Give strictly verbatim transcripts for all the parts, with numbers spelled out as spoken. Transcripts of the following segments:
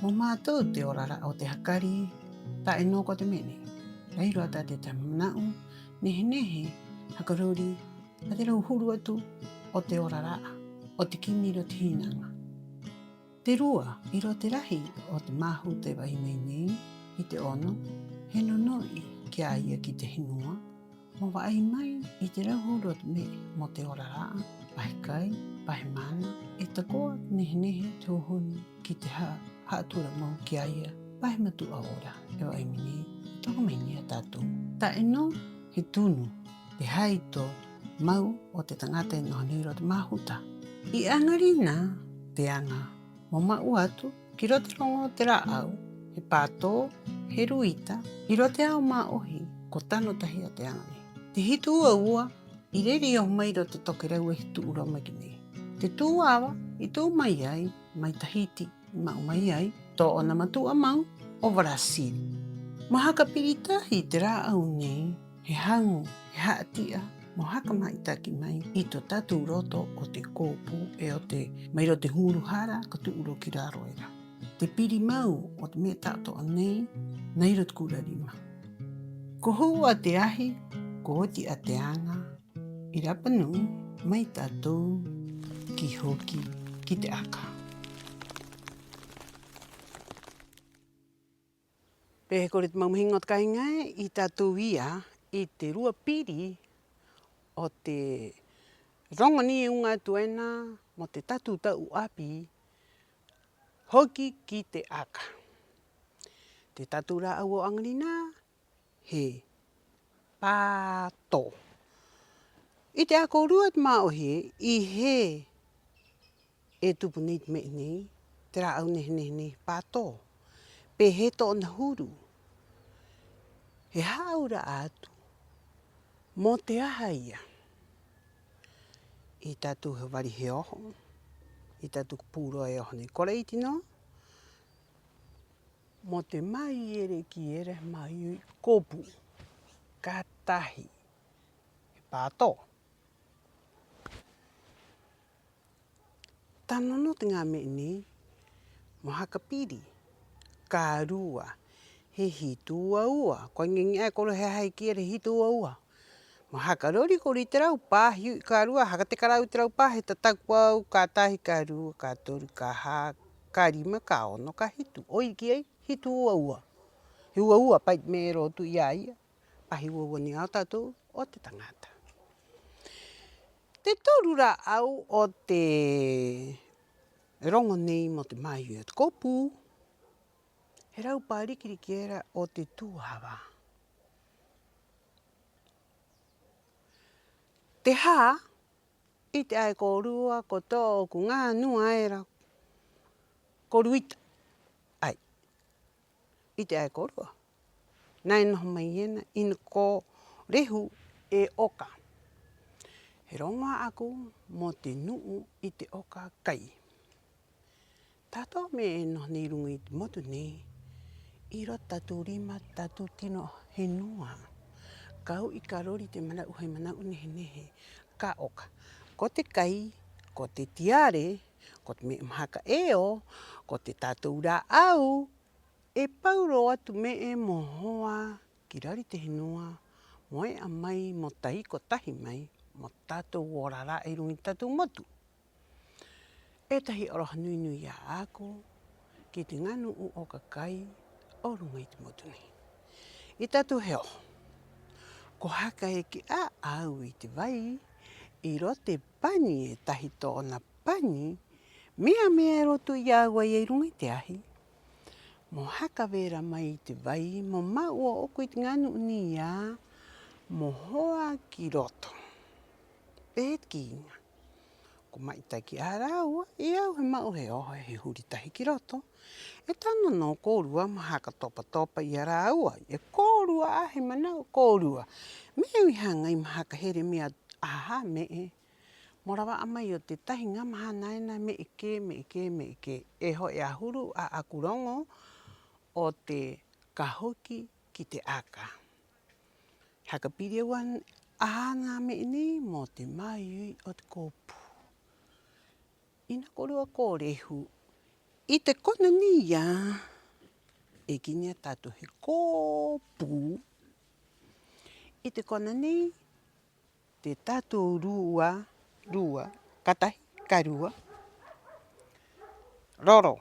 Mo mātou te orara'a o te hakari, ta'e nō ko te me'e nei. Rairo atu te mana'u nehe-nehe haka rori a te rauhuru atu o te orara'a, o te kimi 'i roto te hinaŋa. Te rua, 'i roto te rahi o te māhuta e va'ai mai nei i te 'ono, he no-no'i ki a ia ki te henua, mo va'ai mai i te rauhuru o te me'e mo te orara'a, pa he kai, pa he mana, 'e tako'a nehe-nehe te hōhonu ki te ha-, ha'atura mau ki a ia pa he matu'a ora e va'ai mai nei, to'o mai nei i a tātou. Ta'e nō he tunu te haito mau o te taŋata e noho nei 'i roto te māhuta. 'I 'aŋa rinā te aŋa mo ma'u atu ki roto te roŋo o te rā'au, he pātō, he ruita, 'i roto te ao mā'ohi, ko tano tahi a te aŋa nei. Te hitu ua-ua i rere i oho mai 'i roto te tokerau e he tu'u rō mai ki nei. Te tūava i tu'u mai ai mai Tahiti, i ma'u mai ai tō'ona matu'a mau o Brazil. Mo haka piri tahi i te rā'au nei, he haŋu, he ha'ati'a mo haka ma'itaki mai i to tātou roto o te kōpū 'e o te, mai roto te huru hara ka tu'u rō ki raro era. Te piri mau o te me'e ta'ato'a nei, nā 'i roto te kura rima. Ko hu'u 'ā te ahi, ko oti 'ā te aŋa, 'i Rapa Nui, mai tātou ki Hoki ki te Aka. Pē hē kore te mau mahiŋo o te kāiŋa ē, i tātou ia i te rua piri o te roŋo nei e uŋa atu ena mo te tātou ta'u 'āpī, Hoki ki te Aka. Te tātou rā'au o 'aŋa rinā, he pātō. 'Ite 'ā kōrua te mā'ohi ē, 'i hē e tupu nei te me'e nei, te rā'au nehe-nehe nei he pātō. Pē hē tō'ona huru. He hā'aura'a atu mo te aha ia. 'I tātou he vari he oho, 'i tātou ko pūroa e oho nei, ko ra'iti nō, mo te māui-ui era kī era he māui-ui kōpū. Ka tahi, he pātō. Tano nō te ŋā me'e nei mo haka piri. Ka rua, he hitu ua ua. Ko ŋiŋi 'ā e kōrua he aha e kī era he hitu ua ua. Mo haka rori kōrua i te raupā, he u'i ka rua, haka teka rāua i te raupā, he tataku a au, ka tahi, ka rua, ka toru, ka hā, ka rima, ka ono, ka hitu. 'O ira e kī ai, hitu ua ua. He ua ua pa'i te me'e e rotu i a ia, pa he ua ua nei 'ā o tātou o te taŋata. Te toru rā'au o te roŋo nei mo te māui-ui o te kōpū, he raupā riki-riki era o te tūava. Te hā, 'ite 'ā e kōrua ko tō'oku ŋā nua era ko Ruita. 'Ai. 'Ite 'ā e kōrua. Nā e noho mai ena 'ina ko Rehu 'e Oka. He roŋo 'ā'aku mo te nu'u i te 'oka kai. Ta'ato'a me'e e noho nei 'i ruŋa i te motu nei, 'i roto tātou rima, tātou tino henua. Ka u'i ka rori te mana'u hai mana'u nehe-nehe, ka 'oka. Ko te kai, ko te tiare, ko te me'e mo haka 'eo, ko te tātou rā'au, e pau rō atu me'e mo hoa ki raro i te henua, mo e'a mai, mo taiko tahi mai mo tātou orara'a 'i ruŋa i te tātou motu. E tahi 'aroha nui-nui 'ā'aku ki te ŋā nu'u 'oka kai o ruŋa i te motu nei. 'I tātou he oho, ko haka eke 'ā a au i te vai, 'i roto te pani, e tahi tō'ona pani, mea-mea e rotu i a au a ia 'i ruŋa i te ahi, mo haka vera mai i te vai, mo ma'u ō'oku i te ŋā nu'u nei 'ā, mo hoa ki roto. Pē hē te kī iŋa. Ko ma'itaki 'ā a rāua, i a au he ma'u he oho, he huri tahi ki roto. E tano nō kōrua mo haka topa-topa i a rāua, e kōrua 'ā he mana'u o kōrua. Me'e u'i haŋai mo haka here mai a, a hā me'e, mo rava'a mai o te tētahi ŋā mahana ena, me'e kē, me'e kē, me'e kē. E ho'e 'ahuru 'ā'aku roŋo o te Ka Hoki ki te Aka. Haka piri a au 'ā ŋā me'e nei mo te māui-ui o te kōpū. 'Ina kōrua ko Rehu, 'I te kona nei ia, e kī nei a tātou he kōpū. 'I te kona nei, te tātou rua, rua, ka tahi, ka rua, roro.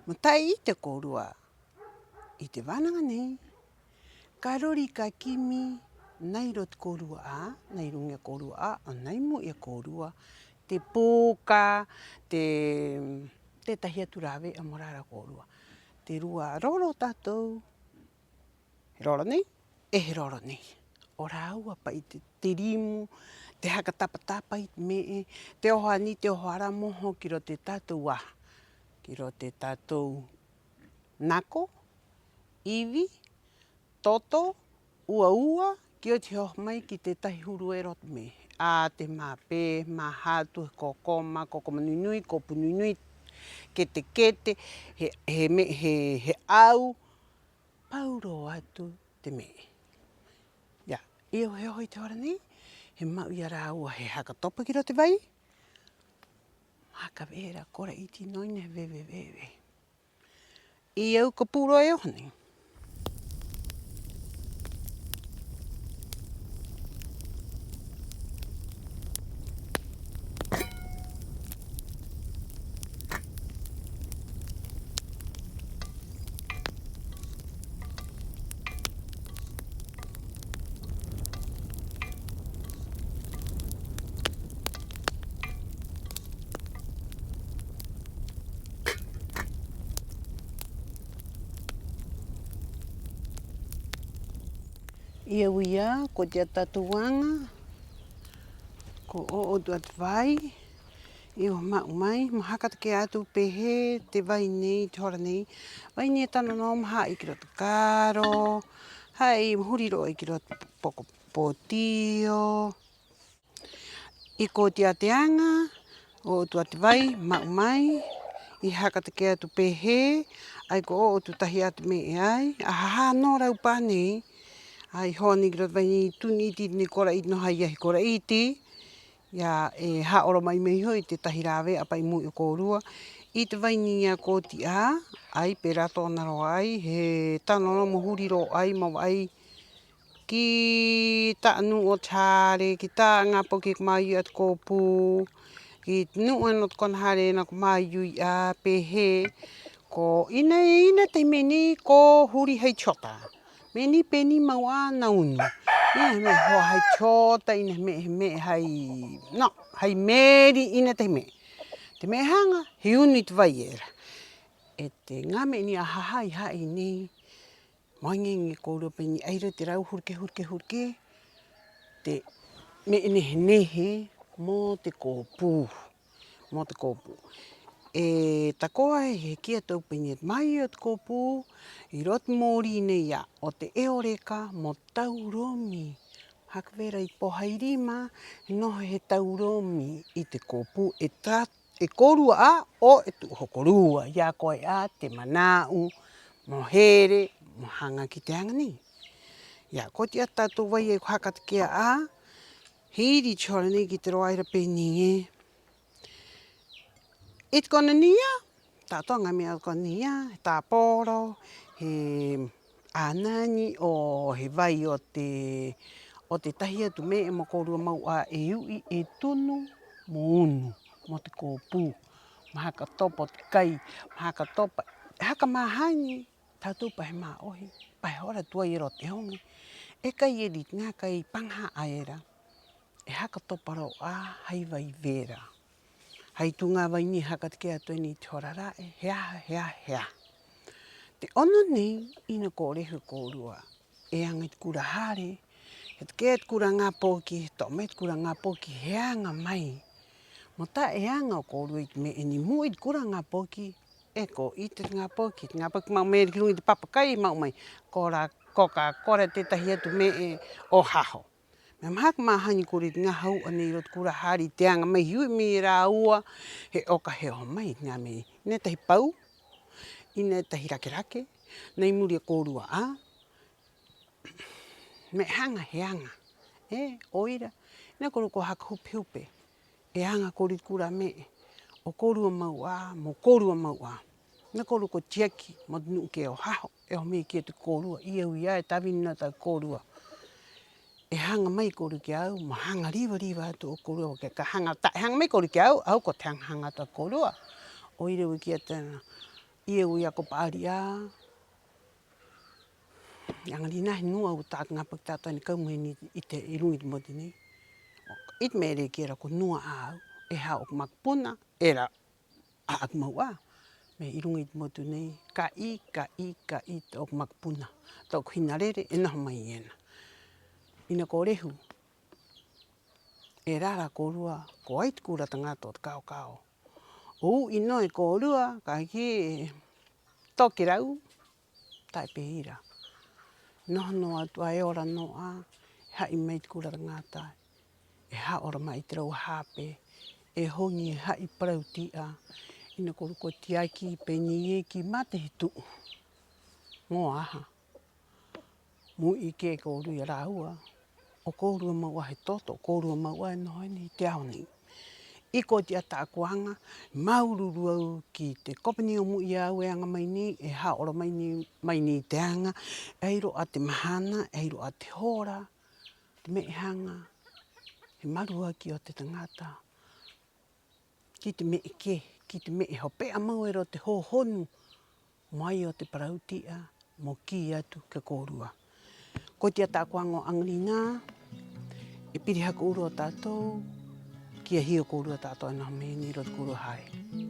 Mo ta'e 'ite o kōrua 'i te vānaŋa nei, ka rori, ka kimi nā 'i roto i a kōrua 'ā, nā 'i ruŋa i a kōrua 'ā, 'o nā 'i mu'a i a kōrua, te puka, te, tētahi atu rāve'a mo rara o kōrua. Te rua roro o tātou, he roro nei, 'e he roro nei. O rāua pa'i te, te rimu, te haka tapa-tapa i te me'e, te oho 'ana, te oho rā mo oho ki roto i te tātou aha, ki roto i te tātou nako, 'ivi, toto, ua-ua, ki oti he oho mai ki te tētahi huru era o te me'e. 'Ā, te māpē, māhatu, he kokoma, kokoma nui-nui, kōpū nui-nui, kete-kete, he, he me'e, he, he 'au, pau rō atu te me'e. Ia, 'ī a au he oho i te hora nei, he ma'u i a rāua he haka topa ki roto i te vai, mo haka vera kora 'iti nō 'ina he veve-veve. 'Ī a au ka pū rō e oho nei. 'Ī a au ia, ko te tātou aŋa, ko o'otu a te vai, 'ī a au he ma'u mai, mo haka take'a atu pē hē te vai nei, te hora nei. Vai nei e tano nō mo hā'ī ki roto karo, hā'ī mo huri rō 'ā ki roto poko potio. 'Ī ko oti 'ā te aŋa, o'otu a te vai, ma'u mai, i haka take'a atu pē hē, 'ai ko o'otu tahi 'ā te me'e 'ai, a ha-ha nō rāua pē nei, 'ai ho'i nei ki roto vai nei, tuni 'iti nei, kora 'iti nō hai ahi, kora 'iti, ia e ha'aoroma'i mai ho'i tētahi rāve'a pa'i mo u'i o kōrua, 'i te vai nei ia ko oti 'ā, 'ai pē rā tō'ona rō 'ai, he tano nō mo huri rō 'ai, mo va'ai, ki ta'a nu'u o te hare, ki ta'a ŋā poki ko māui-ui 'ā te kōpū, ki te nu'u ena o te kona hare ena ko māui-ui 'ā, pē hē, ko 'ina, 'ina e tahi me'e nei ko huri hai te hota. Me'e nei pē nei mau 'ā nā unu. 'Ina he me'e hoa hai te hota, 'ina he me'e, he me'e hai, nō, hai meri, 'ina e tahi me'e. Te me'e haŋa, he unu i te vai era. 'E te ŋā me'e nei a ha-ha i hā'ī nei, mo aŋi-aŋi e kōrua pē nei, 'ai rō te rāua huru kē, huru kē, huru kē, te me'e nehe-nehe mo te kōpū, mo te kōpū. 'E tako'a he kī atu a au pē nei, te māui-ui o te kōpū 'i roto i te mōrī nei 'ā, 'o te 'eoreka mo tauromi. Haka vera i te pō hai rima, he noho he tauromi i te kōpū, e ta- e kōrua 'ā 'o e tu'u hokorua, i a koe 'ā te mana'u mo here, mo haŋa ki te aŋa nei. Ia, ko oti 'ā te tātou vai e ko haka take'a 'ā, he iri te hora nei ki te roa era pē nei ē. 'I te kona nei 'ā, ta'ato'a ŋā me'e o te kona nei 'ā, he tāporo, he 'ānani, 'o he vai o te, o tētahi atu me'e mo kōrua mau 'ā e u'i, e tunu mo unu, mo te kōpū, mo haka topa o te kai, mo haka topa, haka māhani, tātou pa he mā'ohi, pa he hora tuai era o te oŋe, e kai era i te ŋā kai paŋaha'a era, e haka topa rō 'ā hai vai vera. Hai tū ŋā vai nei haka take'a atu ena i te hora ra'e, he aha, he aha, he aha. Te 'ono nei, 'ina ko rehu e kōrua e aŋa i te kura hare, he take'a i te kura ŋā poki, he to'o mai te kura ŋā poki, he aŋa mai. Mo ta'e aŋa o kōrua i te me'e nei, mu'a i te kura ŋā poki, e ko 'ite te ŋā poki, te ŋā poki ma'u mai era ki ruŋa i te papa kai, ma'u mai, ko rā, ko ka, ko rā tētahi atu me'e o haho. Me'e mo haka māhani kōrua i te ŋā hau'a nei 'i roto i te kura hare i te aŋa mai, he u'i mai e rāua, he 'oka, he oho mai i te ŋā me'e nei. 'Ina e tahi pau, 'ina e tahi rake-rake, nā 'i muri i a kōrua 'ā. Me'e haŋa he aŋa, 'e 'o ira, 'ina kōrua ko haka hupe-hupe, e aŋa kōrua i te kura me'e, o kōrua mau 'ā, mo kōrua mau 'ā. 'Ina kōrua ko tiaki mo te nu'u kē o haho, e oho mai ki atu kōrua, 'ī a au i a e tāvini nō tātou kōrua. E haŋa mai kōrua ki a au, mo haŋa riva-riva atu o kōrua, ka haŋa, ta'e haŋa mai kōrua ki a au, a au ko te haŋa-haŋa atu a kōrua. 'O ira au i kī atu ena, 'ī a au i a ko pa'ari 'ā, e 'aŋarinā, he nua au, tātou ŋā poki ta'ato'a nei e kau mai nei 'i te, 'i ruŋa i te motu nei. 'I te me'e era e kī era ko nua 'ā a au, e hā ō'oku makupuna, era 'ā'aku mau 'ā. Me'e 'i ruŋa i te motu nei, ka 'ī, ka 'ī, ka 'ī tō'oku makupuna, tō'oku hinarere e noho mai ena. 'Ina ko rehu, e rara kōrua, ko ai te kūrua taŋata o te kao-kao. 'O u'i nō e kōrua, ka kī, tokerau, ta'e pē ira. Noho nō atu 'ā, e ora nō 'ā, e ha'i mai te kūrua taŋata, e ha'aoroma'i i te rāua hape, e hoŋi, e ha'i parauti'a. 'Ina kōrua ko tiaki pē nei ē: Ki mate he tu'u, mo aha? Mo u'i kē kōrua i a rāua, 'o kōrua mau 'ā he toto, 'o kōrua mau 'ā e noho ena 'i te ao nei. 'Ī, ko ti'a tā'aku aŋa. Māuru-uru au ki te Kopani 'o Mu'a i a au e aŋa mai nei, e ha'aoroma'i nei, mai nei i te aŋa, e ai rō 'ā te mahana, e ai rō 'ā te hora, te me'e haŋa, he maruaki o te taŋata ki te me'e kē, ki te me'e hope'a mau era o te hōhonu mo ai o te parauti'a, mo kī atu ki a kōrua. Ko ti'a tā'aku aŋa o 'aŋarinā, e piri haka 'ou rō tātou ki a hia o kōrua ta'ato'a e noho mai nei 'i roto i te kōrua hae.